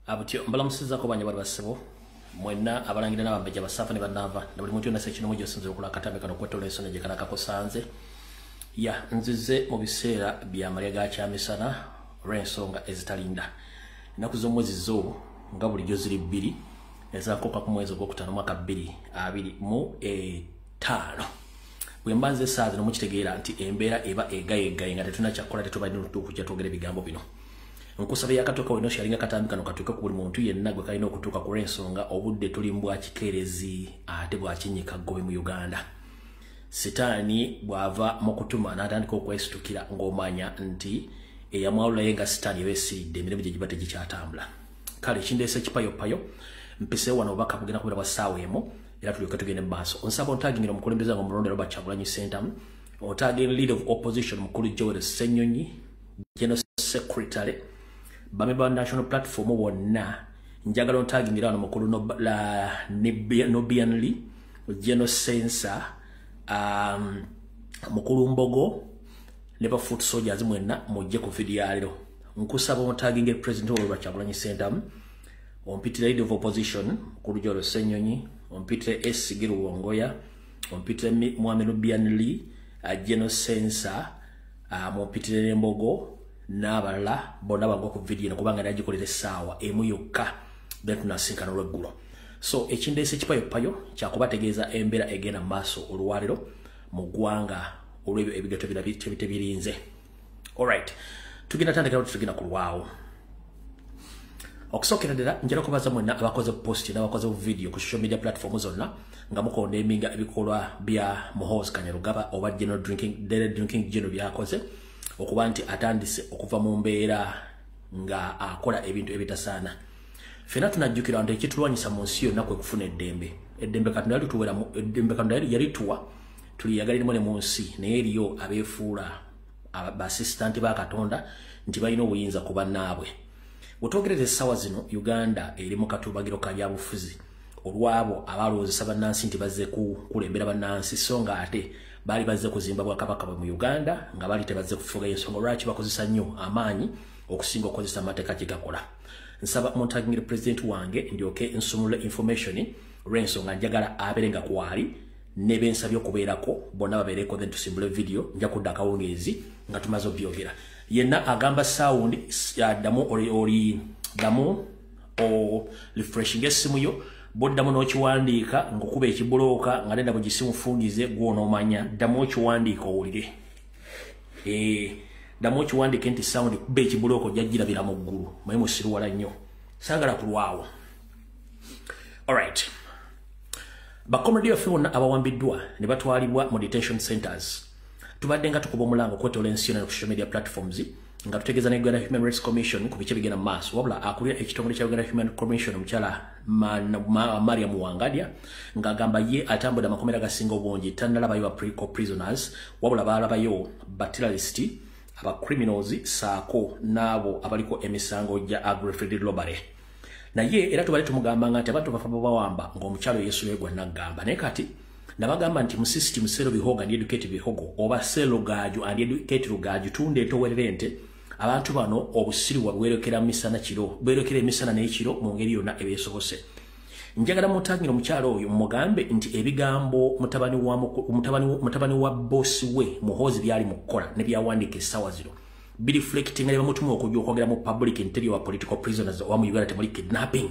Abutyo mbalamusizaako banya bali basebo mwenna abalangira n'abambejja basaafa ne bannaava na buli muntu yonna sekino mujja osinzira okola akatambi kano okwetoola ensonga gye kanakakosanze. Ya nzize mu biseera bya malya ga kyamisana olw'ensonga ezitalinda. Ennaku z'omwezi zo nga bulijjo ziri 2 ezakooka ku mwezi ogwokutaano mwaka 2025. Bwe mba nze essaawa zino mukitegeera nti embeera eba egayegaye nga tetunnakyakola tetubalina okujja twogera ebigambo bino. Nkusaba yakatoka weno shalinga katambi kano katuuke ku buli muntu yenna gwe kalina okutuuka ku lw'ensonga obudde tuli mu bwakikeerezi ate bwakinnyika ggobe mu Uganda. Sitaani bw'ava mu kutuma n'atandika okwesitukira ng'omanya nti eyamwalulaye nga sitaani eba esiridde emirimu gye giba tegikyatambula. Kale ekindeese kipayopayo mpiseewo wano obubaka bugenda kubeera bwa ssaawa emu era tulyoke tugende mu maaso. Onsaba ontagingira omukulembeze nga omulonde Robert Kyagulanyi Ssentamu, otagingira leader of opposition mukulu Joel Ssenyonyi, general secretary bamemba national platform bonna. Njagala ontagingira wano mukulu Nubian Lee, general Sensa, mukulu Mbogo ne ba foot soldiers mwenna mujje ku video ya leero. Nkusaba ontagingira president Robert Kyagulanyi Ssentamu, ompitire leader of opposition mukulu Joel Ssenyonyi, ompitire S. Giruwongoya, ompitire Mwami Nubian Lee, general Sensa, mumpitire Mbogo n'abalala bonna bagwa ku video eno kubanga nagikolera essaawa emu yokka then tunasinkana olweggulo. So ekindeese kipayopayo kyakubategeeza embeera egenda mu maaso olwaleero mu ggwanga olw'ebyo ebigato tebirinze. Alright, tugenda tandikira tugenda kulwawo. Okusookera ddala njala kubaza mwenna abakoze post n'abakoze video ku social media platform zonna nga mukondeminga ebikolwa bya Muhoozi Kainerugaba oba general drinking, daily drinking general byakoze okuba nti atandise okuva mu mbeera nga akola ebintu ebitasaana. Ffenna tunajjukira nti ekitulwanyisa mu nsi yonna kwe kufuna eddembe. Eddembe Katonda yalituweramu, eddembe Katonda yalituwa tuliyagaliremu ne mu nsi, naye eriyo abeefuula baasistanti ba Katonda nti balina obuyinza ku bannaabwe. Bw'otwogerera essaawa zino Uganda eri mu katuubagiro ka byabufuzi olw'abo abalowoozesa bannansi nti bazze kukulembera bannansi, so nga ate baali bazze kuzimba bwakabaka bwe mu Uganda nga baali tebazze kufuga. Ensonga lwaki bakozesa nnyo amaanyi okusinga okukozesa amateeka gye gakola. Nsaba muntagingire president wange ndyoke nsumulule information olw'ensonga njagala abeere nga kwali ne bensabye okubeerako bonna babeereko, then tusimbule video. Nja kudda akawungeezi nga tumaze obyogera. Yenna agamba sound addamu oli ddamu o refreshing essimu yo, boddamu n'okiwandiika ng'okuba ekibulooka nga nenda bwe gisimufungize gw'onoomanya. Ddamu okiwandiika owulire, ddamu okiwandiike nti sound kuba ekibulooka ojja girabira mu ggulu. Mwe musiruwala nnyo, saagala kulwawo. Alright, bakomedi baffe bonna abawambiddwa ne batwalibwa mu detention centers, tubadde nga tukuba omulango okwetoola ensi yonna ku social media platforms nga tutegeeza ne Uganda Human Rights Commission ku biki ebigenda mu maaso. Wabula akulira ekitongole kya Uganda Human Commission omukyala Mariam Wangadya ng'agamba ye atambudde amakomera agasinga obungi tannalabayo ba political prisoners, wabula baalabayo ba terrorist, aba criminals saako n'abo abaliko emisango gya aggravated robbery. Naye era tubadde tumugambanga nti abantu bafa bawamba ng'omukyalo Yesu yegwa naggamba. Naye kati nabagamba nti mu system sell bihogo and educate bihogo oba sell Rugaju and educate Rugaju, tunda etowerere ente. Abantu bano obusiru bwerekera misana kiro, bwerekera emisana n'ekiro mu ngeri yonna ebeesobose. Njagala mutagira omukyalo oyo mugambe nti ebigambo mutabani wa bosi we Muhoozi byali mu kukola ne byawandiika essaawa zino bireflecting ne bamutuma okujja okwogera mu public interior wa political prisoners owa mu Uganda temuli kidnapping.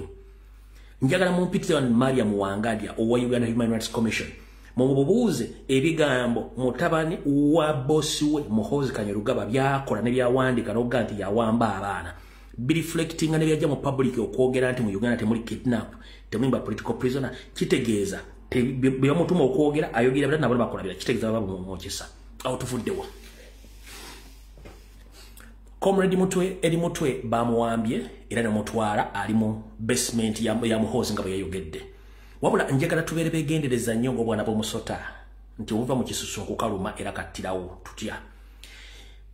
Njagala mumpitire Mariam Wangadya owa Uganda Human Rights Commission mumubuuze ebigambo mutabani wa bosi we Muhoozi Kainerugaba byakola ne byawandiika n'okugaa nti yawamba abaana bireflecting ne byajja mu public okwogera nti mu Uganda temuli kidnap, temuli ba political prisoner. Kitegeeza bye bamutuma okwogera ayogera bira nabo bakola bira, kitegeeza baba mumwokesa. Awo tuvuddewo. Comrade Mutwe Eri Mutwe bamuwambye era ne mutwala ali mu basement ya Muhoozi nga bwe yayogedde. Wabula njagala tubeere begendereza nnyo ng'obwana bw'omusota nti obuva mu kisusu okukaluma era kattirawo tutya.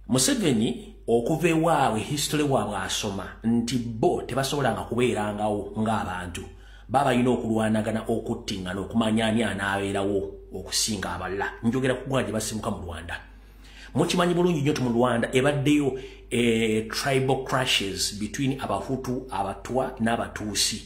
Museveni okuva ewaabwe history waabwe asoma nti bo tebasobolanga kubeerangawo ng'abantu baba balina okulwanagana, okuttiŋŋana, okumanya ani anaabeerawo okusinga abalala. Njogera ku ggwanga gye basimuka mu Rwanda. Mukimanyi bulungi nnyo nti mu Rwanda ebaddeyo tribal clashes between Abahutu, Abatwa n'Abatuusi,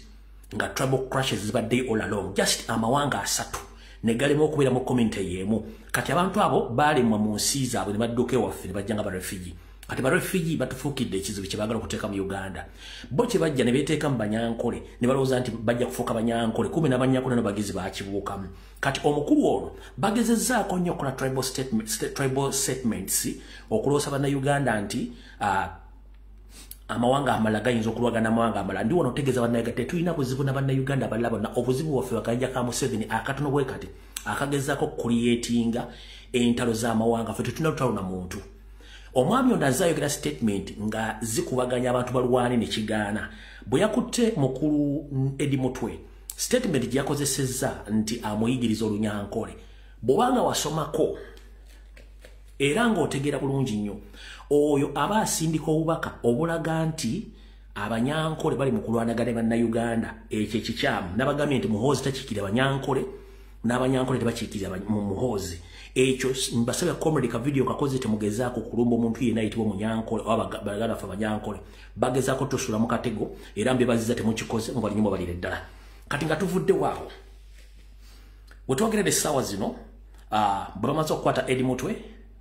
nga tribal clashes zibaddeyo all along, just amawanga asatu ne galema okubeera mu community y'emu. Kati abantu abo baalemwa mu nsi zaabwe ne badduka ewaffe ne bajja nga barefugee. Kati barefugee batufuukidde ekizibu kye baagala okuteeka mu Uganda. Bo kye bajja ne beeteeka mu Banyankole ne balowooza nti bajja kufuuka Banyankole, kumbe n'Abanyankole no bagizi baakibuukamu. Kati omukulu ono bagezezzaako nnyo okukola tribal statements okulowooza Bannayuganda nti amawanga amalala gayinza okulwagana amawanga amalala. Ndi wano otegeeza Bannayuganda, tetulina buzibu na Bannayuganda abalala bonna. Obuzibu bwaffe bakayinja ka Museveni akatono bwe kati akagezaako kucreatinga entalo z'amawanga. Ffe tetulina lutalo na muntu. Omwami ono azze ayogera statement nga zikubaganya abantu balwane ne kigaana. Bwe yakutte mukulu Eddie Mutwe, statement gye yakozesezza nti amuyigiriza Olunyankole. Bw'obanga wasomako era ng'otegeera bulungi nnyo, oyo aba asindika obubaka obulaga nti Abanyankole bali mu kulwanagana ne Bannayuganda. Ekyo ekikyamu. Nabagambye nti Muhoozi takiikirira Banyankole, n'Abanyankole tebakiikirira mu Muhoozi. Ekyo mbasabye, comrade, ka video kakoze, temugezaako kulumba omuntu yenna ayitibwa Omunyankole oba baganda baffe Abanyankole. Bagezaako tusula mu katego, era mbebaziza temukikoze, mubalinye mubalire ddala. Kati nga tuvudde waawo, we twogerera essaawa zino, bwe bamaze okukwata Eddie Mutwe,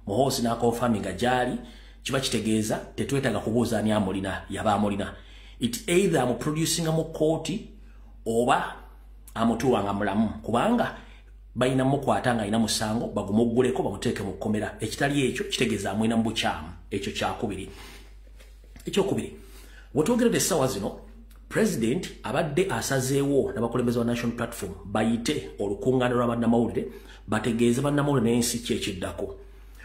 Muhoozi n'aconfirminga gy'ali, kiba kitegeeza tetwetaaga kubuuza ani amulina, yaba amulina. It either amuproducinga mu kooti oba amutuwa nga mulamu, kubanga balina mukwata nga alina musango, bagumugguleko bamuteeke mu kkomera. Ekitali ekyo kitegeeza amulina mu bukyamu. Ekyo kyakubiri. Ekyokubiri, wetwogeredde essaawa zino, President abadde asazeewo n'abakulembeze ba National Platform bayite olukuŋŋaana lwa bannamawulire, bategeeze bannamawulire n'ensi ki ekiddako.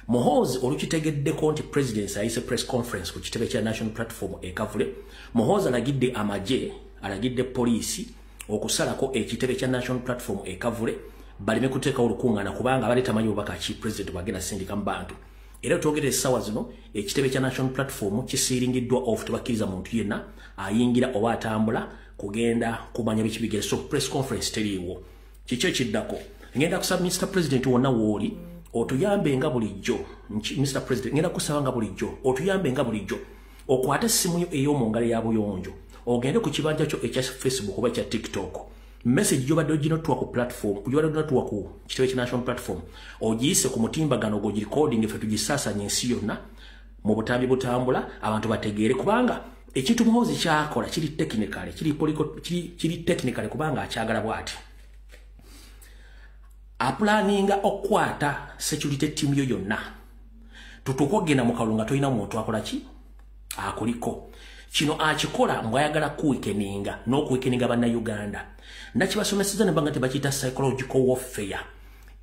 Muhoozi olukitegeddeko nti President ayise press conference ku kitebe kya National Platform e Kavule, Muhoozi alagidde amagye, alagidde poliisi okusalako ekitebe kya National Platform e Kavule, baleme kuteekawo olukuŋŋaana, kubanga abadde tamanyi bubaka ki President bwagenda sindika mu bantu. Era twogera essaawa zino, ekitebe kya National Platform kisiiringiddwa off, tebakkiriza muntu yenna ayingira oba atambula kugenda kumanya biki bigere. So press conference teriiwo. Kiki ekiddako? Ngenda kusaba, Mr President, wonna wooli otuyambe nga bulijjo. Mr President, ngenda kusaba nga bulijjo otuyambe nga bulijjo, okwate essimu yo ey'omu ngalo ya buyonjo, ogende ku kibanja kyo ekya Facebook oba ekya TikTok, message gyobadde oginotuwa ku platform, gyobadde oginatuwa ku kitebe kya National Platform, ogiyise ku mutimbagano gwogirecording, ffe tugisaasanya ensi yonna mu butambi butambula, abantu bategeere. Kubanga ekintu Muhoozi kyakola kiri technical, kiri technical, kubanga akyagala bw'ati aplaninga okukwata security team yo yonna, tutuuke ogenda mu kalulu nga tolina muntu akola ki akuliko. Kino akikola mbwayagala kuweakeninga n'okuweakeninga Bannayuganda. Nakibasomeseza ne banga tebakiyita psychological warfare.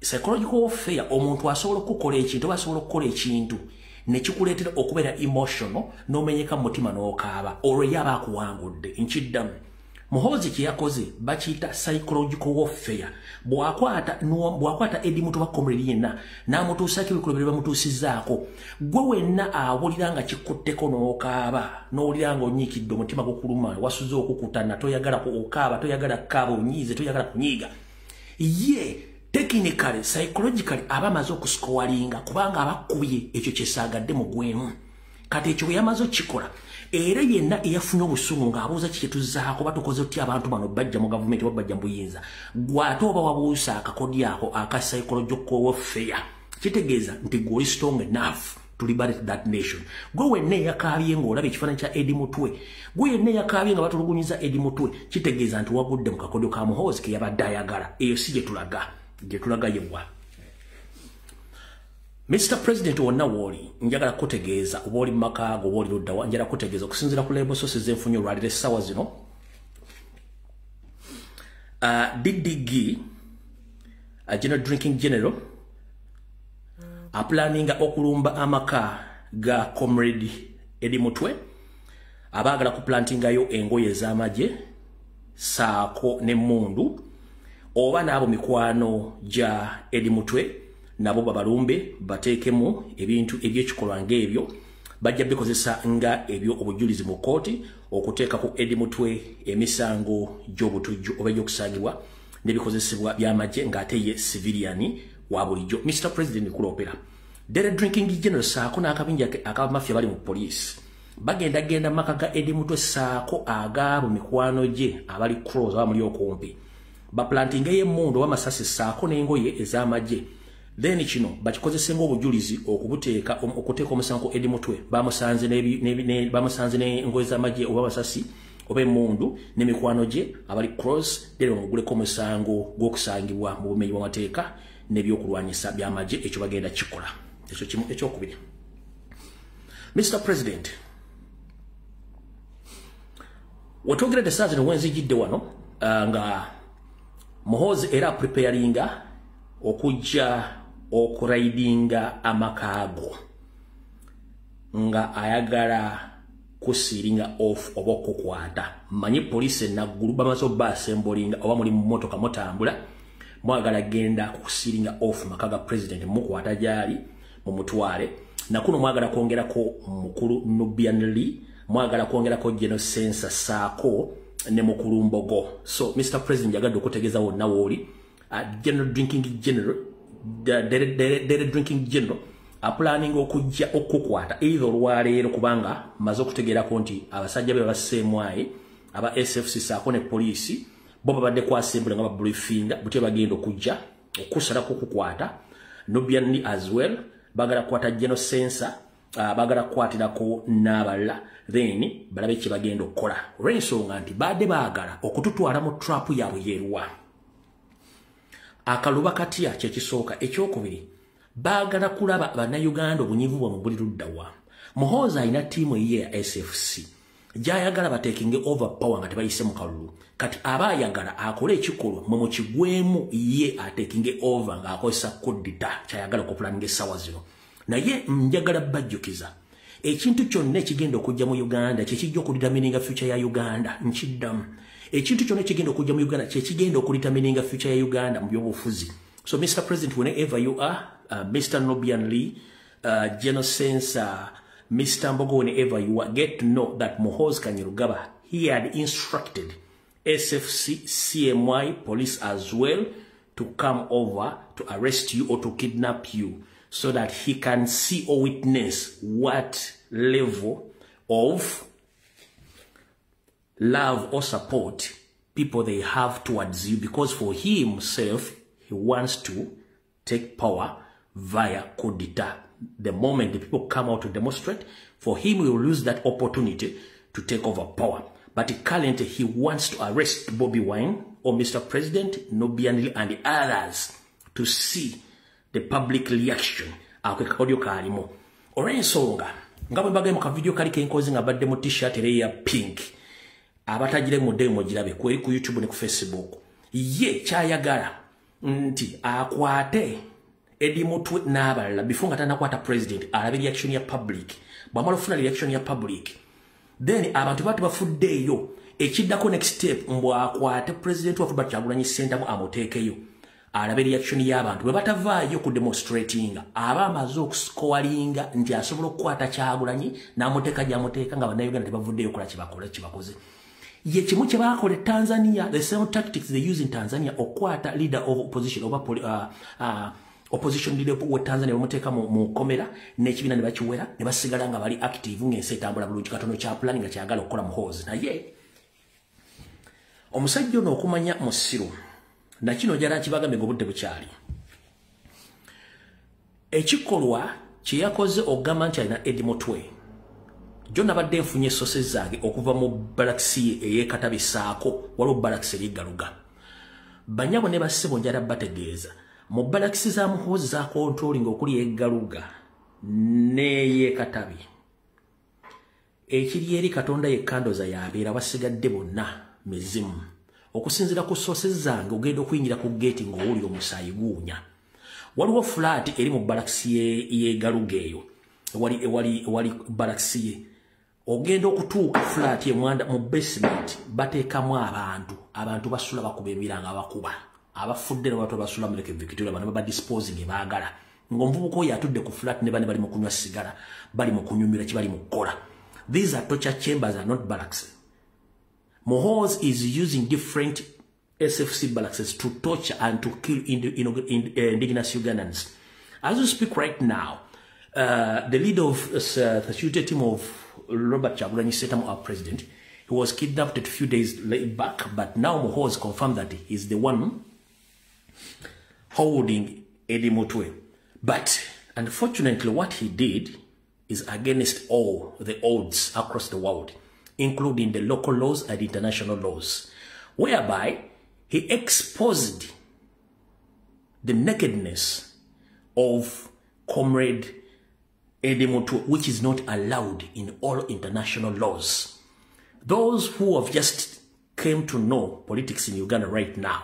Psychological warfare, omuntu asobola okukola ekintu oba asobola okukola ekintu nekikuleetera okubeera emotional n'omenyeka mu mutima n'okaaba, olwo ye aba akuwangudde. Nkiddamu, Muhoozi kye yakoze bakiyita psychological warfare. Bw'akwata Eddie Mutwe ba comrade yenna n'amutuusaako ebikolobero bamutuusizzaako, gwe wenna awulira nga kikutteko n'okaaba, n'owulira nga onyiikidde, omutima gukuluma, wasuze okukutana, toyagala okaaba, toyagala kukaaba, onyiize, toyagala kunyiiga. Ye technically, psychologically aba amaze okuscoringa, kubanga abakubye ekyo kyesaagadde mu gwemu. Kati ekyo bwe yamaze okukikola, era yenna eyafunye obusungu ng'abuuza ki kyetuzaako, batukoze tutya abantu bano bajja mu gavumenti oba bajja mu buyinza, gw'ate oba wabuusa akakodi ako aka psychological warfare, kitegeeza nti gwe oli strong enough to liberate that nation. Gwe wenna eyakaabye ng'olaba ekifaananyi kya Eddie Mutwe, gwe yenna eyakaabye nga batulugunyiza Eddie Mutwe, kitegeeza nti wagudde mu kakodyo ka Muhoozi ke yabadde ayagala. Eyo si gye tulaga. Gye tulaga yewa? Mr President, wonna wooli njagala kutegeeza, oba oli mu maka go oba oli luddawa, njagala kutegeeza okusinziira ku reliable sources zenfunye olwaliro essaawa zino, DDG, General Drinking General, aplaninga okulumba amaka ga Comrade Eddie Mutwe. Abaagala kuplantingayo engoye ez'amagye saako n'emmundu, oba n'abo mikwano gya Eddie Mutwe nabo babalumbe, bateekemu ebintu ebyekikolwa ng'ebyo. Bajja bikozesa nga ebyo obujulizi mu kkooti okuteeka ku Eddie Mutwe emisango gy'obutujju oba egy'okusangibwa n'ebikozesebwa by'amagye ng'ate ye civilian wa bulijjo. Mr President, kulopera Daily Drinking General saako n'akabinja ak'abamafia bali mu poliisi bagenda genda maka ga Eddie Mutwe saako agaabo mikwano gye abali close abamuli okumpi, baplantingeyo emmundu oba amasasi saako n'engoye ez'amagye. Then kino bakikozese ng'obujulizi okubuteeka okuteeka omusango Eddie Mutwe. Bamusanze n'engoye z'amagye oba amasasi oba emmundu n'emikwano gye abali cross, then bamuguleko omusango gw'okusangibwa mu bumenyi bw'amateeka n'ebyokulwanyisa by'amagye. Ekyo bagenda kikola. Ekyo kimu. Ekyokubiri, Mr President, wetwogeredde saa zino wenzijidde wano nga Muhoozi era preparinga okujja okuraidinga amakaago nga ayagala kusealinga off oba okukwata. Manyi poliisi enaggulu bamaze obaasembolinga oba muli mu mmotoka mutambula, mwagala genda kusealinga off maka ga president, mukwata gyali mumutwale. Nakuno mwagala kwongerako mukulu Nubian Lee, mwagala kwongerako General Sensa saako ne mukulu Mbogo. So Mr President, njagadde okutegeeza wonna wooli, General Drinking General, Daily Drinking General aplanning okujja okukwata either olwaleero, kubanga maze okutegeerako nti abasajja be baseemwaye aba SFC saako ne poliisi bo babadde kwasembula nga babriefinga butya bagenda okujja okusalako okukwata Nubian Lee as well. Bagala kukwata General Sensa, bagala kukwatirako n'abalala, then balabe kye bagenda okukola, olw'ensonga nti badde baagala okututwala mu trap yaabwe yeeruwa akaluba katya. Kyekisooka. Ekyokubiri, baagala kulaba bannayuganda obunyivu bwamwe buli luddawa. Muhoozi alina ttiimu eyiye ya SFC gyayagala batekinge over power nga tebayise mu kalulu. Kati aba ayagala akole ekikolwa mwe mukigwemu, ye atekinge over ng'akozesa kuddita kyayagala okupulaninga essaawa zino. Naye njagala bajjukiza ekintu kyonna ekigenda okujja mu Uganda kyekijja okudetermininga future ya Uganda. Nkiddamu, ekintu kyonna ekigenda okujja mu Uganda kyekigenda okudetermininga future ya Uganda mu byobufuzi. So Mr President, whenever you are, Mr Nubian Lee, General Sensa, Mr Mbogo, whenever you are, get to know that Muhoozi Kainerugaba, he had instructed SFC, CMI, police as well to come over to arrest you or to kidnap you so that he can see or witness what level of love or support people they have towards you, because for himself, he wants to take power via coup d'etat. The moment the people come out to demonstrate, for him, he will lose that opportunity to take over power. But currently, he wants to arrest Bobi Wine or Mr. President, Nubian Lee and the others to see the public reaction. Ako kakodyo kalimo. Olw'ensonga, nga bwe mbagaye mu kavidiyo kali kenkoze nga badde mu t-shirt era eya pink, abatagire mu demo girabe kweri ku YouTube ne ku Facebook. Ye kyayagala nti akwate Eddie Mutwe n'abalala before nga tannakwata president, alabe reaction ya public. Bw'amala okufuna reaction ya public, then abantu batu bafuddeeyo, ekiddako next step mbw akwate president waffe Kyagulanyi Ssentamu amuteekeyo, alabe reaction y'abantu. Bwe batavaayo ku demonstratinga, aba amaze okuscoringa nti asobola okukwata Kyagulanyi n'amuteeka gy'amuteeka nga bannayuganda tebavuddeyo kola kyebakola kyebakoze. Ye kimu kye baakola e Tanzania, the same tactics they use in Tanzania okukwata leader of opposition oba opposition leader wa Tanzania, bamuteeka mu komera n'ekibiina ne bakiwera ne basigala nga bali active ng'ensi etambula bulungi. Katono kya plan nga kyagala okukola Muhoozi. Naye omusajja ono okumanya musiru, nakino njala nkibagambe ng'obudde bukyali, ekikolwa kye yakoze okugamba nti alina Eddie Mutwe jo, nabadde nfunye sources zange okuva mu barracks ye ey'ekatabisaako, waliwo barracks eriggaluga. Banyabo ne bassebo, njala bategeeza mu barracks za Muhoozi za controlling okuli eggaluga n'eyekatabi, ekiri eri Katonda yekkandoza yabeera, basigadde bonna mizimu. Okusinziira ku sources zange, ogenda okuyingira ku geeti ng'owulira omusaayi guwunya. Waliwo flat eri mu barracks y'egaluga eyo ewali barracks ye. Ogenda okutuuka flat emwanda mu basement bateekamu abantu, abantu basula bakuba emiranga, abakuba abafudde n'abantu basula mu Lake Victoria, bano baba disposing baagala ng'omuvubuka oyo atudde ku flat ne bane bali mu kunywa sigala, bali mu kunyumira ki bali mu kukola. These are torture chambers and not barracks. Muhoozi is using different SFC barracks to torture and to kill indigenous Ugandans. As we speak right now, The leader of the security team of Robert Kyagulanyi Ssentamu, our president, he was kidnapped a few days back, but now Muhoozi confirmed that he's the one holding Eddie Mutwe. But unfortunately, what he did is against all the odds across the world, including the local laws and international laws, whereby he exposed the nakedness of Comrade Eddie Mutwe, which is not allowed in all international laws. Those who have just came to know politics in Uganda right now,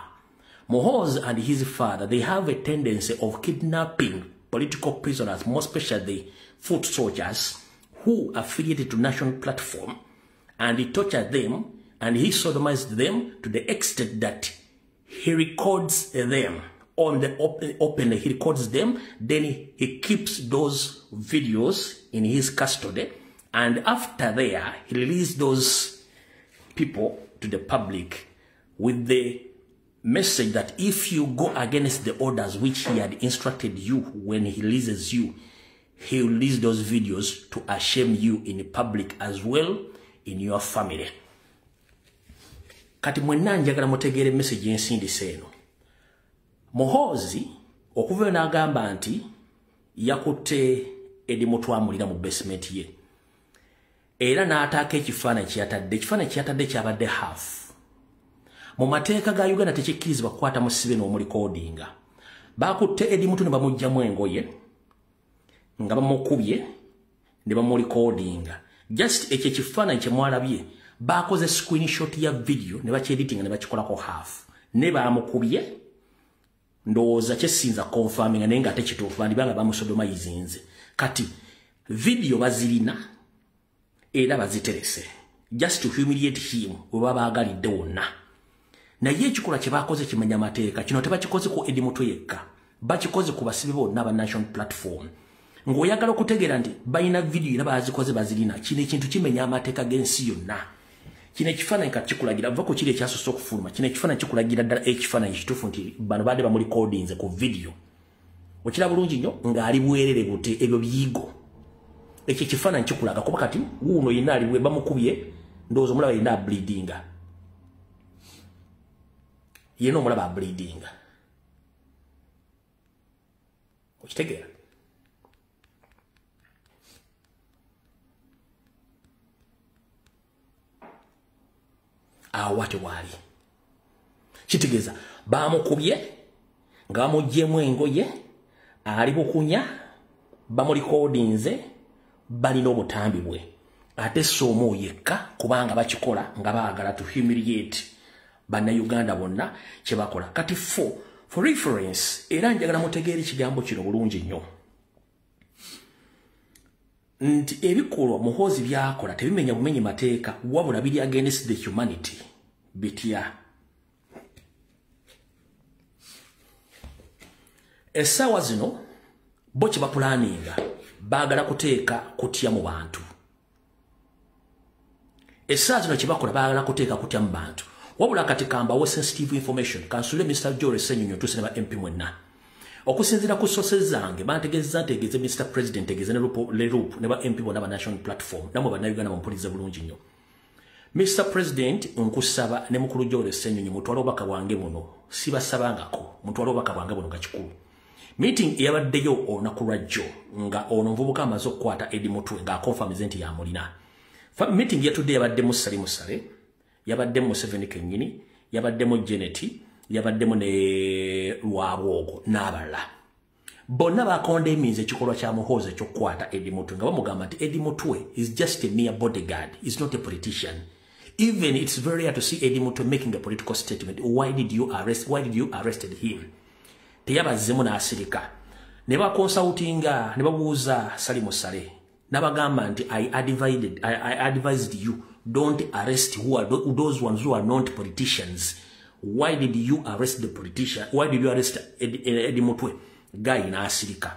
Muhoozi and his father, they have a tendency of kidnapping political prisoners, more especially foot soldiers who affiliated to National Platform, and he tortured them and he sodomized them to the extent that he records them on the open, he records them, then he keeps those videos in his custody, and after there, he released those people to the public with the message that if you go against the orders which he had instructed you when he releases you, he will release those videos to shame you in the public as well in your family. Kati mwenna njagala mutegeere message ensindise eno. Muhoozi okuva n'agamba nti yakutte Eddie Mutwe amulira mu basement ye, era n'ataaka ekifaananyi kyeyatadde. Ekifaananyi kyeyatadde kyabadde half. Mu mateeka ga Uganda tekikkirizibwa kukwata musibe n'omulikodinga. Bakutte Eddie Mutwe ne bamuggyamu engoye nga bamukubye ne bamulikodinga. Just ekyo ekifaananyi kye mwalabye, bakoze screenshot ya video ne bakyeditinga ne bakikolako half. Ne bamukubye, ndowooza kyesinza confirming naye nga tekituufu, bandibanga bamusodomayizinze. Kati video bazirina era baziterese just to humiliate him we baba baagalidde wonna. Naye ekikolwa kye bakoze kimenya mateeka. Kino tebakikoze ku Eddie Mutwe yekka, bakikoze ku basibe bonna aba National Platform. Ng'oyagala okutegeera nti balina video era bazikoze bazirina, kino ekintu kimenya amateeka g'ensi yonna. Kino ekifaananyi kati kikulagira, va ku kiri ekyasoose okufuluma, kino ekifaananyi kikulagira ddala ekifaananyi kituufu nti bano baadde bamulikodinze ku video. Okiraba bulungi nnyo ng'ali bwerere bute, ebyo biyigo. Ekyo ekifaananyi kikulaga kuba kati wuuno yenna ali bamukubye, ndowooza omulaba yenna ableedinga. Yenna omulaba ableedinga. Okitegeera? Awo tewali. Kitegeeza bamukubye nga bamuggyemu engoye, ali bukunya, bamulikodinze, balina obutambi bwe. Ate si omu yekka, kubanga bakikola nga baagala to humiliate bannayuganda bonna kye bakola. Kati for reference, era njagala mutegeere ekigambo kino bulungi nnyo, nti ebikolwa Muhoozi byakola tebimenya bumenyi mateeka, wabula biri against the humanity. Bitya? Essaawa zino bo kye bapulaninga, baagala kuteeka kutya mu bantu. Essaawa zino kye bakola baagala kuteeka kutya mu bantu. Wabula kati kambawo sensitive information, kansule Mr. Joel Ssenyonyi otuuse ne ba MP mwenna. Okusinziira ku sources zange bantegeeza ntegeeze Mr. President, tegeeze ne Rup ne ba MP bonna ba National Platform, namwe bannayuganda bampulirize bulungi nnyo. Mr. President, nkusaba ne mukulu Joel Ssenyonyi mutwale obubaka bwange buno, sibasabangako, mutwale obubaka bwange buno nga kikulu. Meeting eyabaddeyo olunaku lwa jjo nga ono omuvubuka amaze okukwata Eddie Mutwe ng'akonfamize nti yamulina. Meeting yatudde yabaddemu Ssali Musale, yabaddemu Museveni kennyini, yabaddemu Janet, yabaddemu ne Lwabwogo n'abalala. Bonna bakondeminze ekikolwa kya Muhoozi eky'okukwata Eddie Mutwe nga bamugamba nti Eddie Mutwe is just a mere bodyguard, is not a politician. Even it's very rare to see Eddie Mutwe making a political statement. Why did you arrested him? Teyabazzemu n'asirika. Ne bakonsultinga, ne babuuza Ssali Musale. N'abagamba nti I advised you don't arrest who are those ones who are not politicians. Why did you arrest the politician? Why did you arrest Eddie Mutwe? Guy n'asirika.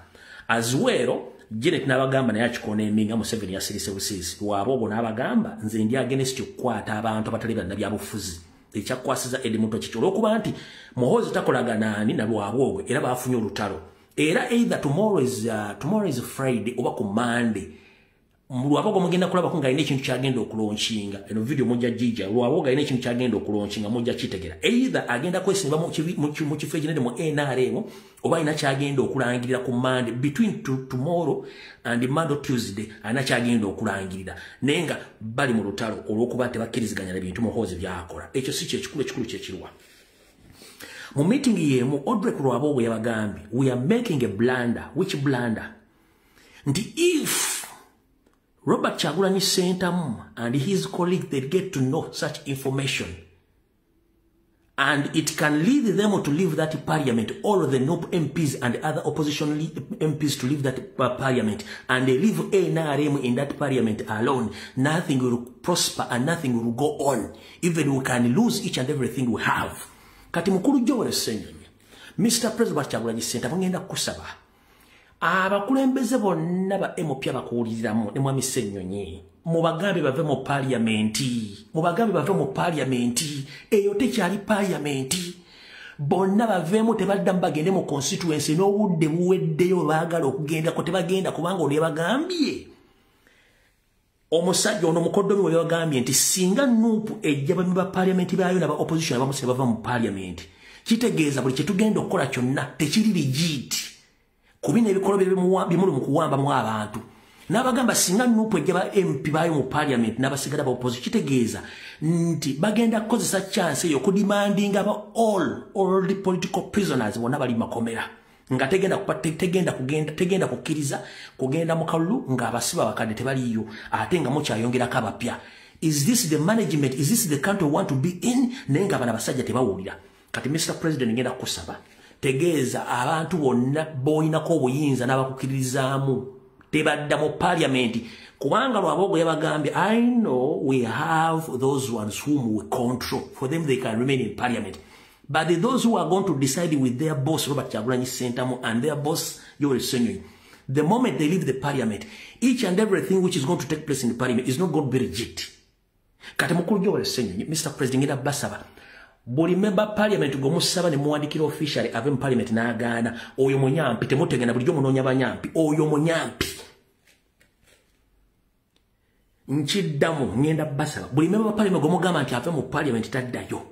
As well, Janet n'abagamba naye akikona eminga Museveni yasirise busiisi. Lwabwogo n'abagamba nze ndi against okukwata abantu abatali bannabyabufuzi. Ekyakwasiza Eddie Mutwe kiki? Olw'okuba nti Muhoozi takolagana ani na Lwabwogo era baafunye olutalo. Era either tomorrow is Friday oba ku Monday, Lwabogo mugenda kulabako nga alina ekintu kyagenda okulaunchinga. Eno video mujja gijja. Lwabogo alina ekintu kyagenda okulaunchinga, mujja kitegera. Either agenda kwesimba mu kifo ekinene mu NRM oba alina kyagenda okulangirira ku Monday, between tomorrow and Monday, Tuesday, alina kyagenda okulangirira. Naye nga bali mu lutalo olw'okuba tebakkiriziganya na bintu Muhoozi byakola. Ekyo si kyekikulu, ekikulu kyekirwa mu meeting yemu Odrek Rwabogo yabagambye, "We are making a blunder." Which blunder? Nti if Robert Kyagulanyi Ssentamu and his colleague, they get to know such information, and it can lead them to leave that parliament, all of the NUP MPs and other opposition MPs to leave that parliament, and they leave NRM in that parliament alone, nothing will prosper and nothing will go on. Even we can lose each and everything we have. Kati mukulu Joel Ssenyonyi, Mr. President Kyagulanyi Ssentamu, ngenda kusaba abakulembeze bonna ba MP abakuwuliriramu ne mwami Ssenyonyi, mubagambe bave mu parliamenti, mubagambe bave mu parliamenti. Eyo tekyali parliamenti. Bonna baveemu, tebaddamu, bagende mu constituency. N'obudde buweddeyo, baagala okugendako tebagenda, kubanga ono yabagambye, omusajja ono mukoddomi we yabagambye nti singa NUP ejja bami ba parliamenti baayo naba opposition abamu bava mu parliament, kitegeeza buli kyetugenda okukola kyonna tekiri legit ku bino ebikolwa bimuli mu kuwambamu abantu. N'abagamba singa NUP ejja ba MP baayo mu parliament n'abasigala ba opposition, kitegeeza nti bagenda kukozesa chance eyo okudemandinga ba all the political prisoners bonna bali makomera, nga tegenda tegenda kugenda tegenda kukkiriza kugenda mu kalulu ng'abasibe abakadde tebaliyo, ate nga mukyayongerako abapya. Is this the management? Is this the country we want to be in? Naye nga bano abasajja tebawulira. Kati Mr. President, ngenda kukusaba, tegeeza abantu bonna b'oyinako obuyinza n'abakukkiririzaamu tebadda mu parliament, kubanga Lwabogo yabagambye, "I know we have those ones whom we control. For them, they can remain in parliament, but those who are going to decide with their boss Robert Kyagulanyi Ssentamu and their boss Yoweri Ssenyonyi, the moment they leave the parliament, each and everything which is going to take place in the parliament is not going to be legit." Kati mukulu Yoweri Ssenyonyi, Mr. President, ngenda basaba buli member parliament gwe musaba ne muwandikira officially ave mu parliament n'agaana, oyo munyampi. Temutegenda bulijjo munoonya banyampi, oyo munyampi. Nkiddamu, ngenda basaba buli member parliament gwe mugamba nti ave mu parliament taddayo,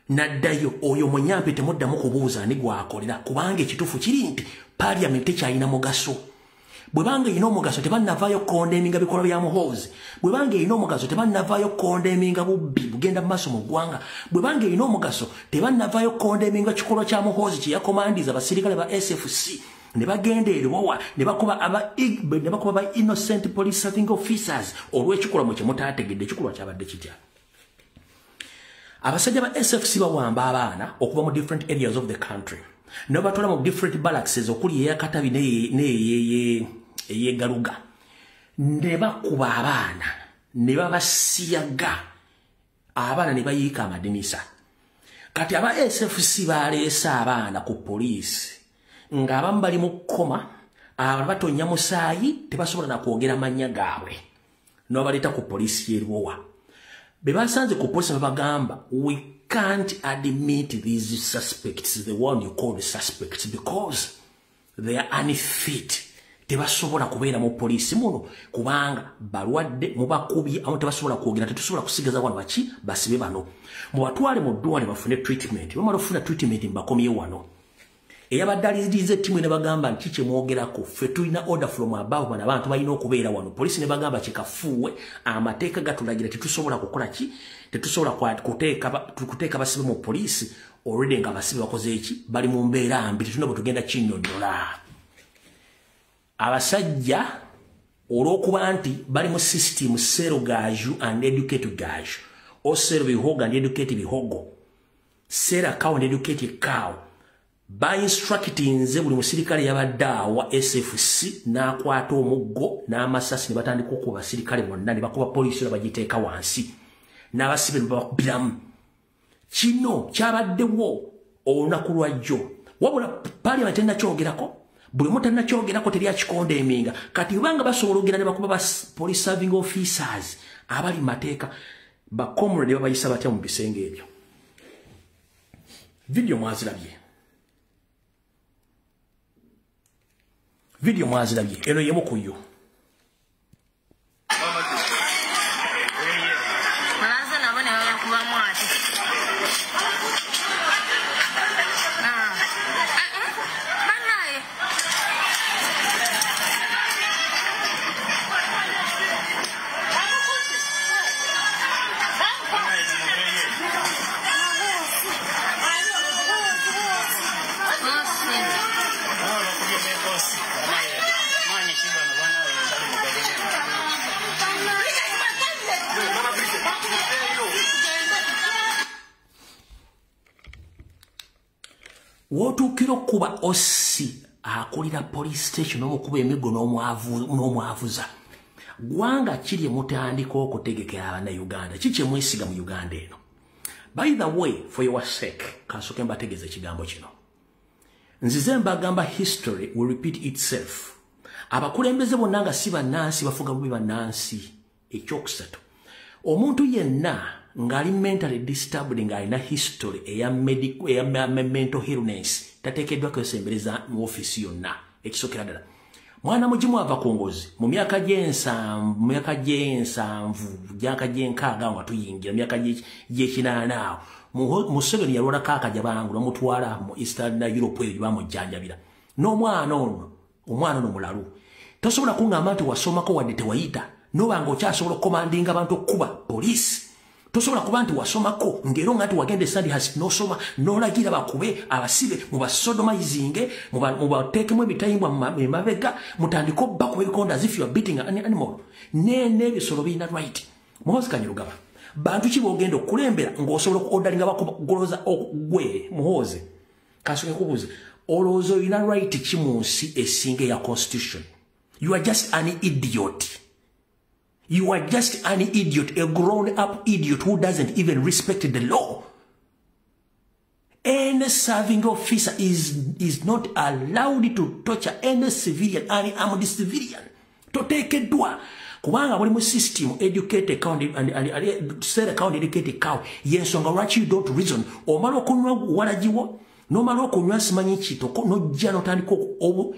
naddayo, oyo munyampi. Temuddamu kubuuza ani gwakolera, kubanga ekituufu kiri nti parliament tekyalina mugaso. Bwe banga erina omugaso, tebannavaayo condemninga bikolwa bya Muhoozi. Bwe banga erina omugaso, tebannavaayo condemninga bubbi bugenda mu maaso mu ggwanga. Bwe banga erina omugaso, tebannavaayo condemninga kikolwa kya Muhoozi kye yakomandiza abasirikale ba SFC ne bagenda eriwowa ne bakuba ba innocent police serving officers olw'ekikolwa mwe kyemutaategedde. Ekikolwa kyabadde kitya? Abasajja ba SFC bawamba abaana okuva mu different areas of the country ne babatwala mu different barracks, okuli eyakatabi n'eyegaluga, ne bakuba abaana ne babasiyaga, abaana ne bayiika amadinisa. Kati aba SFC baleese abaana ku poliisi ng'abamu bali mu kkoma, abalala batonya musaayi, tebasobola na kwogera mannya gaabwe, n'abaleeta ku poliisi y'erwowa. Be basanze ku poliisi babagamba, "We can't admit these suspects, the one you call the suspects, because they are unfit. Tebasobola kubeera mu poliisi muno kubanga balwadde, mubakubye amu, tebasobola kwogera. Tetusobola kusigaza wano baki basibe bano. Mubatwale mu ddwaliro bafune treatment. Bamala okufuna treatment, mbakomye wano." Eyabadde aliriza ettimu ne bagamba nti, "Kyemwogerako, ffe tulina order from above. Bano abantu balina okubeera wano." Poliisi ne bagamba, "Kikafuuwe, amateeka gatulagira tetusobola kukola ki, tetusobola kuteeka basibe mu poliisi already nga abasibe bakoze eki, bali mu mbeera mbi. Tetulina bwe tugenda kinnyonnyola." Abasajja olw'okuba nti bali mu system sell gaju and educate gaju, or sell bihogo and educate bihogo, sell a cow and educate a cow, bainstructinze buli musirikale yabadde awa SFC n'akwata omuggo n'amasasi ne batandika okuba basirikale bonna, ne bakuba poliisi ne bagiteeka wansi n'abasibe ne babakubiramu. Kino kyabaddewo olunaku lwajjo, wabula parliament tennakyogerako, buli omu tannakyogerako, teri akikondeminga. Kati kubanga basobola ogenda ne bakuba ba police serving officers abali mu mateeka, bacomrade babayisa batya mu bisenge ebyo? Video mwazirabye. Video mwazirabye, eno yemu ku yo. Wotuukira okuba ossi akulira police station omukuba emiggo n'omwavuza. Gwanga kiri mutandika okutegekera Abannayuganda. Kiki mwesiga mu Uganda eno? By the way, for your sake, kansooke mbategeeza ekigambo kino. Nzize mbagamba history will repeat itself. Abakulembeze bonna nga si bannansi bafuga bubi bannansi. Ekyokusatu, omuntu yenna ngali mentally disturbed ng'alina history eya medical eya mental illness tateekeddwa kwesembereza mu ofiisi yonna. Ekisookera ddala, mwana mugimu ava ku ngozi mu myaka gy'ensanvu, mu myaka gy'ensanvu, myaka gy'enkaaga nga tuyingira myaka gy'ekinaana awo, Museveni yalwalako akajabangu n'omutwala mu Eastern Europe eyo gye bamujjanjabira. N'omwana ono, omwana ono mulalu. Tosobola kuŋŋamba nti wasomako wadde tewayita, n'oba ng'okyasobola okukomandinga abantu okukuba poliisi. Tosobola kuba nti wasomako ng'era nga nti wagenda e Sandhurst n'osoma n'olagira bakube abasibe mubasodomizinge mubateekemu emitayimbwa emabega mutandike obbakuba ebikonda as if you are beating an animal. N'ebisolo birina right. Muhoozi Kainerugaba, bantu ki b'ogenda okukulembera ng'osobola okuordaringa bakugoloza gwe Muhoozi? Kansooke nkubuuze, olowooza olina right ki mu nsi esinga eya constitution? You are just an idiot. You are just an idiot, a grown-up idiot who doesn't even respect the law. Any serving officer is not allowed to torture any civilian, any armed civilian. Toteekeddwa. Kubanga buli mu system educated cow and sell account educated cow. Yensonga lwaki you don't reason. Omala okunywa walagiwo, n'omala okunywa simanyi ki, n'ojja n'otandika obu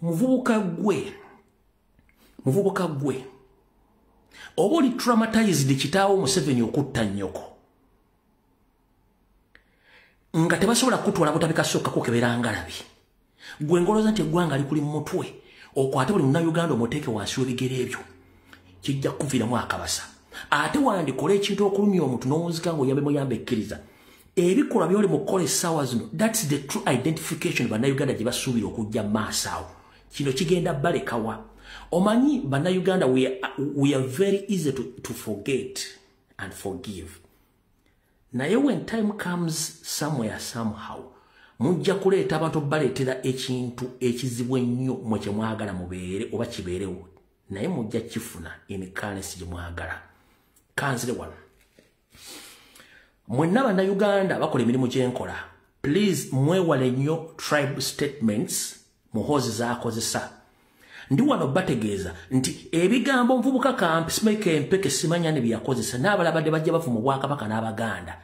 muvubuka gwe. Muvubuka gwe. Oba oli traumatized kitaawo Museveni okutta nnyoko. Nga tebasobola kutwala butabika sokka kukebera ngalabi. Gwe ngolooza nti eggwanga likuli mu mutwe, okwate buli munnayuganda omuteeke wansi w'ebigere ebyo. Kijja kukuviiramu akabasa. Ate wandikola ekintu okulumya omuntu n'owunzika ng'oyambe muyambe ekkiriza. Ebikolwa by'oli mu kukola essaawa zino, that's the true identification bannayuganda gye basuubira okujja mu maaso awo. Kino kigenda balekawa. Omanyi bannayuganda we are very easy to forget and forgive. Naye when time comes somewhere somehow, mujja kuleeta abantu baleetera ekintu ekizibu ennyo mwe kye mwagala mubeere oba kibeerewo. Naye mujja kifuna in currency gye mwagala. Kanzire wano. Mwenna bannayuganda bakola emirimu gye nkola, please mwewale nnyo tribe statements Muhoozi z'akozesa. Ndi wano bategeeza nti ebigambo nvubuka kampisimeke empeke simanya ne byakozesa n'abalabadde bajja bavu mu bwakabaka n'Abaganda.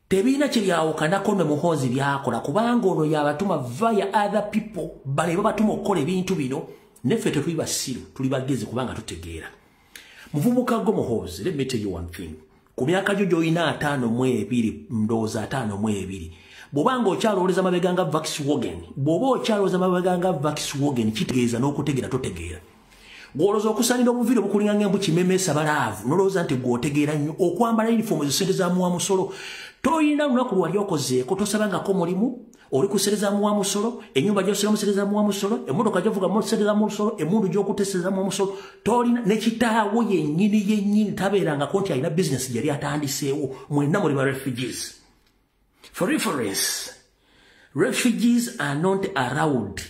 Tebirina kye byawukanako ne Muhoozi byakola kubanga ono y'abatuma via other people bale babatuma okukola ebintu bino neffe tetuli basiru tuli bagezi kubanga tutegeera. Muvubuka gwo Muhoozi, let me tell you one thing. Ku myaka gyo gy'olina 52 ndowooza 52 bw'oba ng'okyalowooza mabega nga Volkswagen, bw'oba okyalowooza mabega nga Volkswagen kitegeeza n'okutegeera totegeera. Gw'olowooza okusaanira obuviiri obukulinga ng'embu kimemesa balaavu n'olowooza nti gw'otegeera nnyo okwambala yunifoomu ezo ssente za muwa musolo. Toyina lunaku lwali okozeeko tosabangako mulimu, oli kusereza muwa musolo, ennyumba gy'osulamu sereza muwa musolo, emmotoka gy'ovuga sereza musolo, emmundu gy'okutte muwa musolo. Tolina ne kitaawo yennyini yennyini tabeerangako nti alina bizinesi gyali atandiseewo. Mwenna muli ba refugees. For reference, refugees are not allowed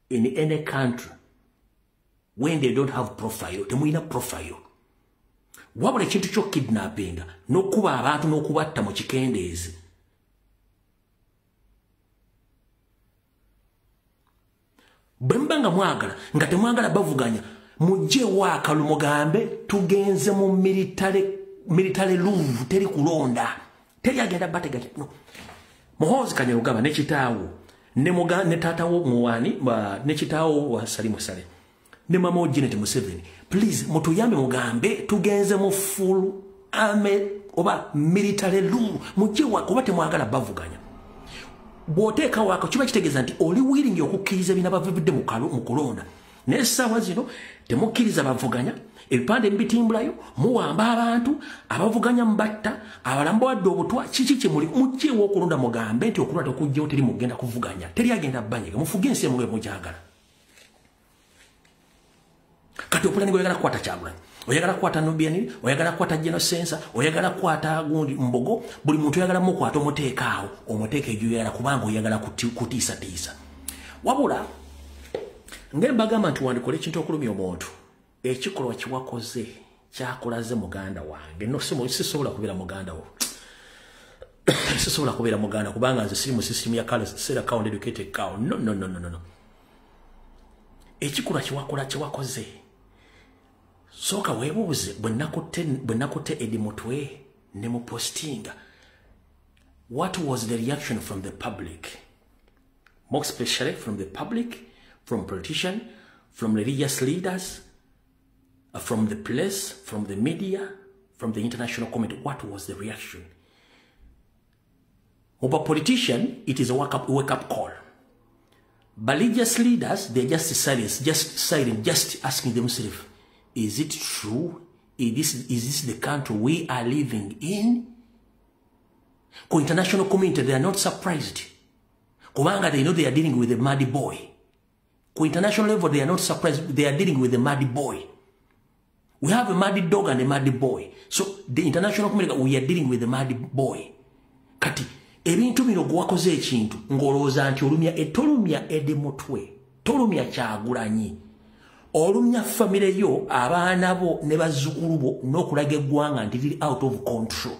in any country when they don't have profile. Temulina profile. Wabula ekintu kyo kidnapping n'okuba abantu n'okubatta mu kikendeezi. Bwe muba nga mwagala nga temwagala bavuganya, mujje akalu mugambe tugenze mu military rule, teri kulonda. Teri agenda batega no. Muhoozi Kainerugaba ne kitaawo Ne taata wo muwani ne kitaawo wa Salimu Saleh ne mama wo Janet Museveni, please mutuyambe mugambe tugenze mu full army oba military rule, mujje kuba temwagala bavuganya. Bw'oteeka wako kiba kitegeeza nti oli willing okukkiriza ebinabavudde mu kulonda. N'essaawa zino temukkiriza bavuganya, ebipande mubitimbulayo, muwamba abantu, abavuganya mubatta, abalamu bawadde obutwa, kiki kye muli mujjeewo okulonda mugambe nti okulonda tekujjewo teri mugenda kuvuganya, teri agenda bbanyega, mufuge ensi emu mugyagala. Kati opulani oyagala kukwata Kyagulanyi, oyagala kukwata Nubian, oyagala kukwata General Sensa, oyagala kukwata gundi Mbogo, buli muntu oyagala mukwata omuteeka awo, omuteeka ejo kubanga oyagala kutiisatiisa. Wabula ngembagamba nti wandikola ekintu okulumya omuntu, ekikolwa kiwakoze kyakulaze muganda wange. No, sisobola kubeera muganda wo. Sisobola kubeera muganda kubanga nze siri mu system ya Sarah Count educated cow. No, no, no, no, no. Ekikolwa kiwakola kiwakoze. Sooka weebuuze bwe nakutte Eddie Mutwe ne mu postinga. What was the reaction from the public? More especially from the public, from politicians, from religious leaders, from the press, from the media, from the international community. What was the reaction? Over politician, it is a wake-up call. But religious leaders, they're just silent, just asking themselves, is it true? Is this the country we are living in? For international community, they are not surprised. Kubanga they know they are dealing with a mad boy. For international level, they are not surprised. They are dealing with a mad boy. We have a mad dog and a mad boy. So the international community, we are dealing with a mad boy. Kati, ebintu bino gwakoze ekintu ng'olowooza nti olumya etolumya Eddie Mutwe, tolumya Kyagulanyi, olumya famire yo, abaana bo ne bazzukulu bo n'okulaga eggwanga nti liri out of control.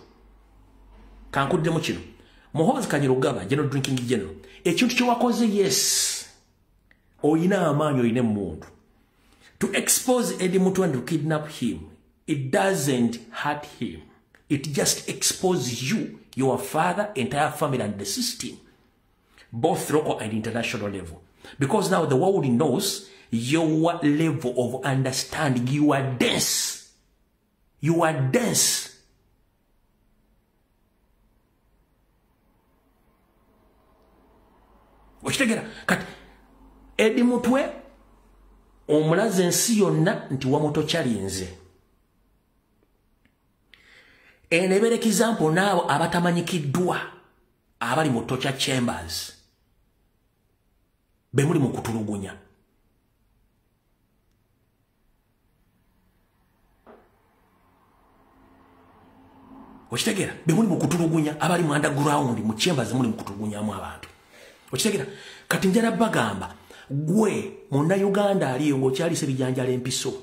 Kankuddemu kino. Muhoozi Kainerugaba, General Drinking General, ekintu kye wakoze, yes, oyina amaanyi, oyina emmundu. To expose Eddie Mutwe and to kidnap him, it doesn't hurt him. It just exposes you, your father, entire family, and the system, both local and international level. Because now the world knows your level of understanding. You are dense. You are dense. Okitegera? Kati Eddie Mutwe omulaze ensi yonna nti wamutokyalinze. Eno ebeera example n'abo abatamanyikiddwa abali mu torture chambers be muli mu kutulugunya. Okitegera? Be muli mu kutulugunya abali mu underground mu chambers muli mu kutulugunyamu abantu. Okitegera? Kati njala bagamba gwe munnayuganda aliyo ng'okyalisa ebijanjalo empiso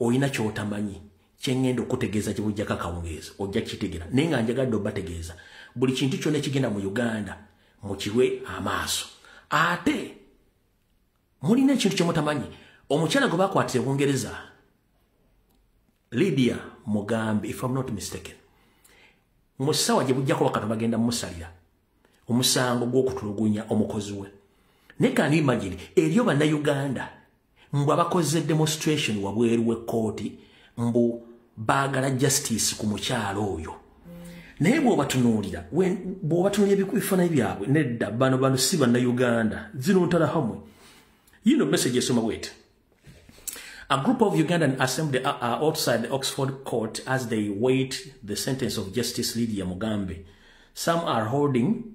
oyina ky'otamanyi kyengenda okutegeeza kibujjako akawungeezi ojja kitegera, naye nga njagadde obategeeza buli kintu kyonna ekigenda mu Uganda mukiwe amaaso. Ate mulina ekintu kye mutamanyi, omukyala gwe bakwatira e Bungereza, Lydia Mugambe, if I'm not mistaken, mu ssaawa gye bujjako wakati bagenda mumusalira omusango gw'okutulugunya omukozi we. Naye can you imagine eriyo bannayuganda mbu abakoze demonstration wabweru w'ekkooti mbu baagala justice ku mukyalo oyo. Naye bw'obatunuulira ebifaananyi byabwe, nedda bano si bannayuganda, zino ntala hamwe. You know, message esoma bweti. A group of Ugandan assembled outside the Oxford court as they wait the sentence of Justice Lydia Mugambe. Some are holding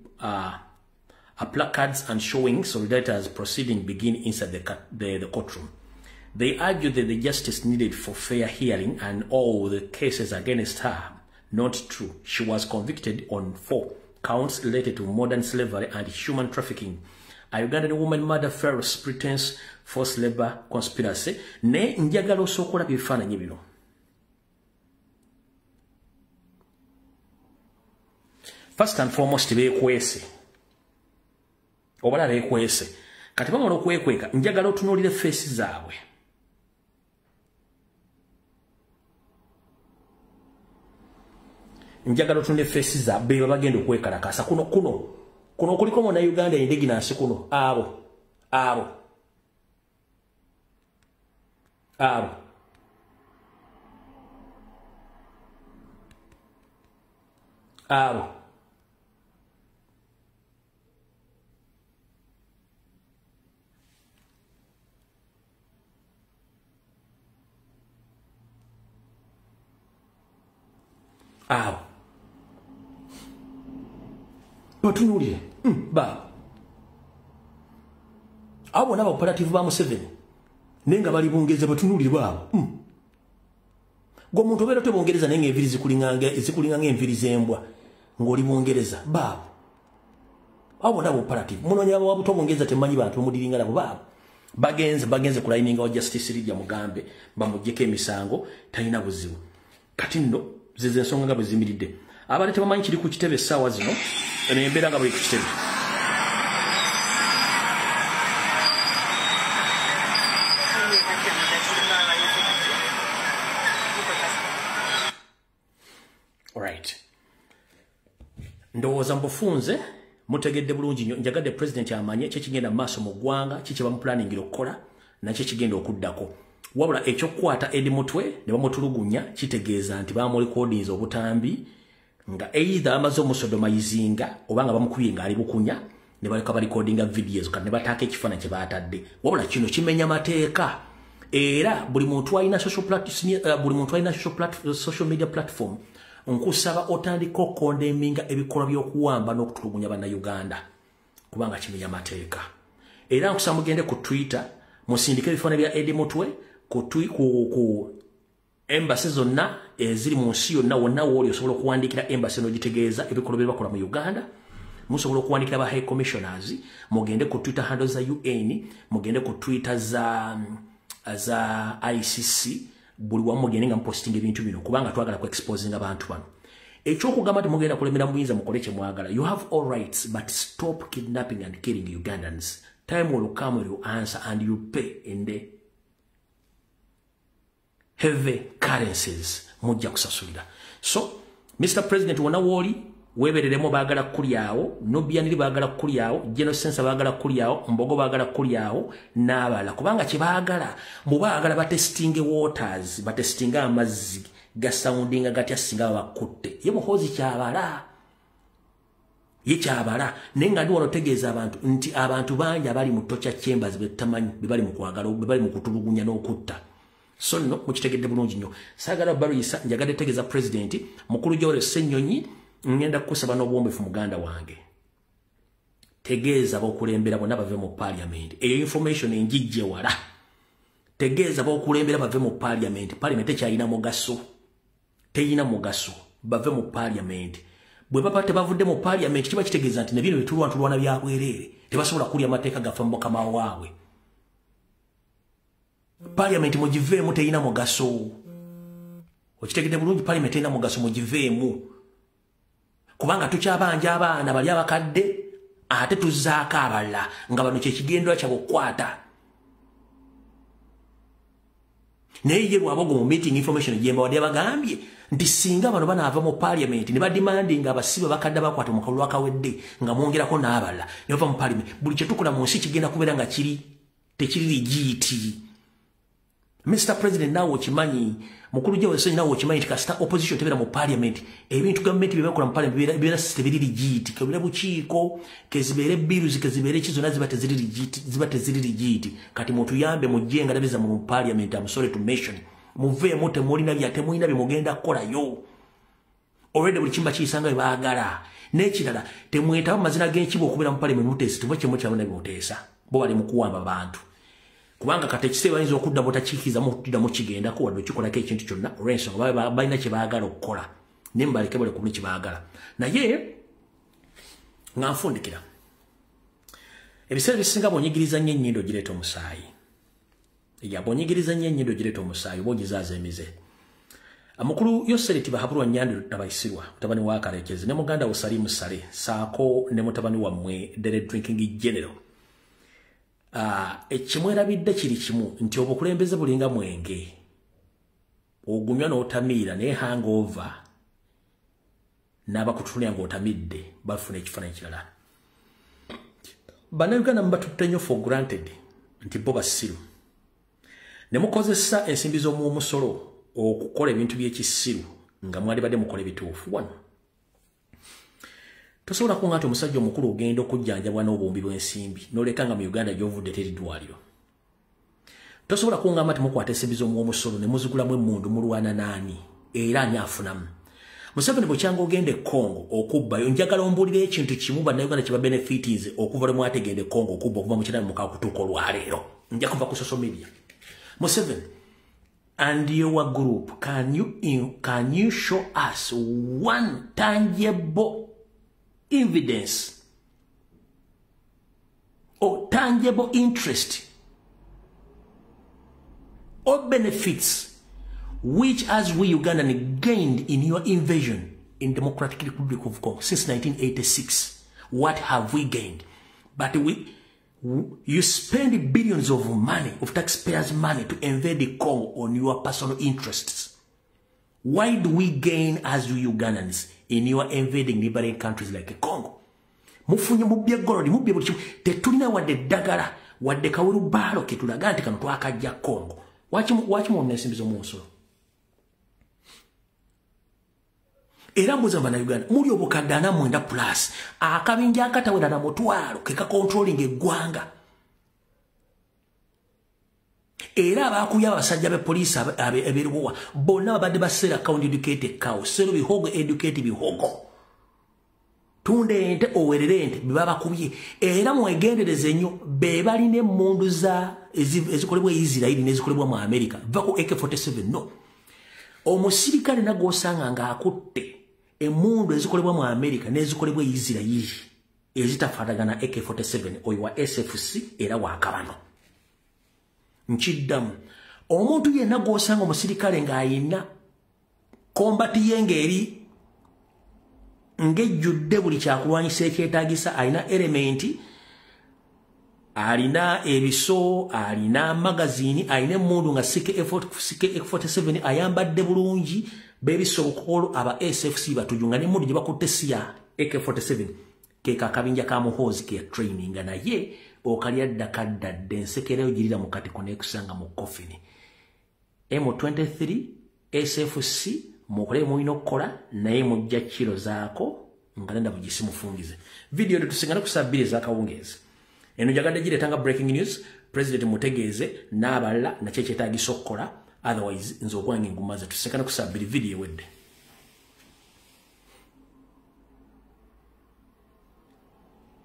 placards and showing solidarity as proceedings begin inside the courtroom. They argue that the justice needed for fair hearing and all the cases against her not true. She was convicted on 4 counts related to modern slavery and human trafficking. A Ugandan woman murder false pretense forced labor conspiracy. Ne njagala osooka ebifaananyi bino. First and foremost beekwese. Obala beekwese. Kati bamala okwekweka njagala otunuulire face zaabwe. Njagala otunuulire face zaabwe bagenda okwekalakasa kuno kuno. Kuno kuliko muna Uganda indigenous kuno abo abo abo abo abo batunuulire baabo abo bonna abaoperativu ba Museveni naye nga bali Bungereza batunuulire baabo. Gwe omuntu obeera te Bungereza naye ng'enviiri zikulinga ng'enviiri z'embwa ng'oli Bungereza baabo abo bonna abaoperativu munoonya abawabuto Bungereza temumanyi bantu bemudiringa nabo baabo bagenze ku lininga wa Justice Lydia Mugambe bamuggyeko emisango talina buzibu. Kati nno zize ensonga nga bwe zimiridde. Abadde tebamanyi kiri ku kitebe essaawa zino, eno embeera nga buli ku kitebe. Alright. Ndowooza mbufunze mutegedde bulungi nnyo. Njagadde president amanye ki ekigenda mu maaso mu ggwanga, ki kye bamupulaningira okukola, nakyo ekigenda okuddako. Wabula ekyokukwata Eddie Mutwe ne bamutulugunya kitegeeza nti bamurekodinze obutambi nga either amaze omusodomayizinga oba nga bamukubye ng'ali bukunya ne baleka barekodinga videos kati ne bataako ekifaananyi kye baatadde. Wabula kino kimenya mateeka era buli muntu alina social media platform nkusaba otandika okondeminga ebikolwa by'okuwamba n'okutulugunya Bannayuganda kubanga kimenya mateeka. Era nkusaba mugende ku Twitter musindike ebifaananyi bya Eddie Mutwe ku embassy zonna eziri mu nsi yonna wonna wooli osobola okuwandiikira embassy n'ogitegeeza ebikolwa bye bakola mu Uganda. Musobola okuwandiikira ba high commissioners, mugende ku Twitter handle za UN, mugende ku Twitter za ICC, buli wamu mugende nga mupostinga ebintu bino kubanga twagala ku exposing abantu bano. Ekyokugamba nti mugenda kulemera muyinza mukole kye mwagala. You have all rights but stop kidnapping and killing Ugandans. Time will come when you answer and you pay in the heavy currencies. Mujja kusasulira. So, Mr. President wona woli webereremo baagala kulyawo, Nubian baagala kulyawo, General Sensa baagala kulyawo, Mbogo baagala kulyawo n'abalala kubanga kye baagala mu baagala batestinge waters, batestinga amazzi gasoundinga gatya singa bakutte. Ye Muhoozi kyabala. Ye kyabala naye nga ndi wano tegeeza abantu nti abantu bangi abali mu torture chambers betamanyi bebali mu kwagala bebali mu kutulugunya n'okutta. So nno mukitegedde bulungi nnyo. Saagala baluyisa njagadde tegeeza president mukulu Joel Ssenyonyi ngenda kukusaba n'obuwombeefu muganda wange. Tegeeza ab'okulembera bonna bave mu parliament. Eyo information enjijje wala. Tegeeza ab'okulembera bave mu parliament. Parliament tekyalina mugaso. Teyina mugaso. Bave mu parliament. Bwe baba tebavudde mu parliament kiba kitegeeza nti ne bino bitulwa tulwana bya bwereere. Tebasobola kulya mateeka gaffe mu mukama waabwe. Parliament mugiveemu teyina mugaso. Okitegedde bulungi, parliament teyina mugaso mugiveemu. Kubanga tukyabanja abaana bali abakadde ate tuzzaako abalala nga bano kye kigendwa kyabwe okukwata. Naye ye Rwabogo mu meeting information gye mbawadde yabagambye nti singa bano banaava mu parliament ne bademandinga abasibe bakadde bakwata mu kalulu akawedde nga mwongerako n'abalala ne bava mu parliament, buli kye tukola mu nsi kigenda kubeera nga kiri tekiri legit. Mr. President naawe okimanyi, mukulu Joel Ssenyonyi naawe okimanyi nti kasita opposition tebeera mu parliament, ebintu gavumenti bye bakola mu parliament bibeera tebiri legit, kebeera bukiiko, kezibeere bills, kezibeere ki zonna ziba teziri legit, ziba teziri legit. Kati mutuyambe mujje engalabiza mu parliament, I'm sorry to mention, muveemu temulina bya temulina bye mugenda kukolayo. Already buli kimba kiyisanga bye baagala. N'ekirala temwetaba mu mazina g'enkiba okubeera mu parliament muteesa, tuba kye mukyabona bye muteesa, bo bali mu kuwamba bantu. Kubanga kati ekiseera bayinza okudda butakiikiriza mukuddamu kigendako wadde okikolako ekintu kyonna olw'ensonga balina kye baagala okukola naye mubaleke bale kubuli kye baagala. Naye nga nfundikira, ebiseera ebisinga bw'onyigiriza nnyo ennyindo gireeta omusaayi. Ya bw'onyigiriza nnyo ennyindo gireeta omusaayi oba ogizaaza emize. Mukulu Yoseri Tibahabulwa Nyandi Tabaisirwa mutabani wa Karekezi ne muganda wo Salimu Sale saako ne mutabani wammwe Dere Drinking General. Ekimwerabidde kiri kimu nti obukulembeze bulinga mwenge ogunywa n'otamiira naye hangover n'abakutunulira ng'otamidde bafuna ekifaananyi kirala. Bannayuganda mubatutte nnyo for granted nti bo basiru. Ne mukozesa ensimbi z'omuwomusolo okukola ebintu by'ekisiru nga mwalibadde mukola ebituufu. Wano tosobola kunga nti omusajja omukulu ogenda okujjanjabwa n'obuwumbi bw'ensimbi n'oleka nga mu Uganda gy'ovudde teri ddwaliro. Tosobola kungamba nti mukwata ensimbi z'omuwomusolo ne muzigulamu emmundu mulwana naani era ani afunamu. Museveni bw'okyanga ogenda e Congo okubbayo, njagala ombuulire ekintu kimu Bannayuganda kye babenefitinze okuva lwe mwategenda e Congo okubba okuva mu 96 kutuuka olwaleero. Nja kuva ku social media. Museveni and your group, can you show us one tangible evidence or tangible interest or benefits which as we Ugandan gained in your invasion in Democratic Republic of Congo since 1986? What have we gained? But you spend billions of money, of taxpayers' money, to invade the Congo on your personal interests. Why do we gain as you Ugandans in your invading neighboring countries like Congo? Mufunye mubbye golodi, mubbye buli kimu. Tetulina wadde ddagala, wadde kawulubaalo ke tulaga nti kano twakajja Congo. Waki mwonna ensimbi z'omunsolo? Era mbuuza Bannayuganda, muli obukadde 49 plus, akabinja akatawera na mutwalo ke kakontrolinga eggwanga. Era abaakubye abasajja be poliisi ab'erubowa bonna babadde baseera count educated cow, sero bihogo educate bihogo. Tunda ente owerere ente be babakubye. Era mwegendereze nnyo be balina emmundu za ezikolebwa e Israel n'ezikolebwa mu America. Va ku AK-47 no. Omusirikale nagw'osanga ng'akutte emmundu ezikolebwa mu America n'ezikolebwa e Israel ezitafaanagana AK-47 oyo wa SFC era wa kabano. Nkiddamu, omuntu yenna gw'osanga omusirikale ng'ayina kombati ye ng'eri ng'ejjudde buli kyakulwanyisa ekyetaagisa, alina elementi, alina ebiso, alina magazini, alina emmundu nga CK-47, ayambadde bulungi, beebisse obukoolo aba SFC batujju nga n'emmundu gye bakutte si ya AK-47, ke kakabinja ka Muhoozi ke ya traininga naye okalya dda kaddadde ensekereyo girira mu katiko n'ekusanga mu coffin. M23 SFC mukole mulina okukola naye mujja kirozaako nga nenda bugisi mufungize. Video tusingana ku saa 2 ez'akawungeezi. Eno njagadde gireetanga breaking news, President mutegeeze n'abalala nakyo ekyetaagisa okukola, otherwise nze ogwange ngumaze. Tusingana ku saa 2, video ewedde.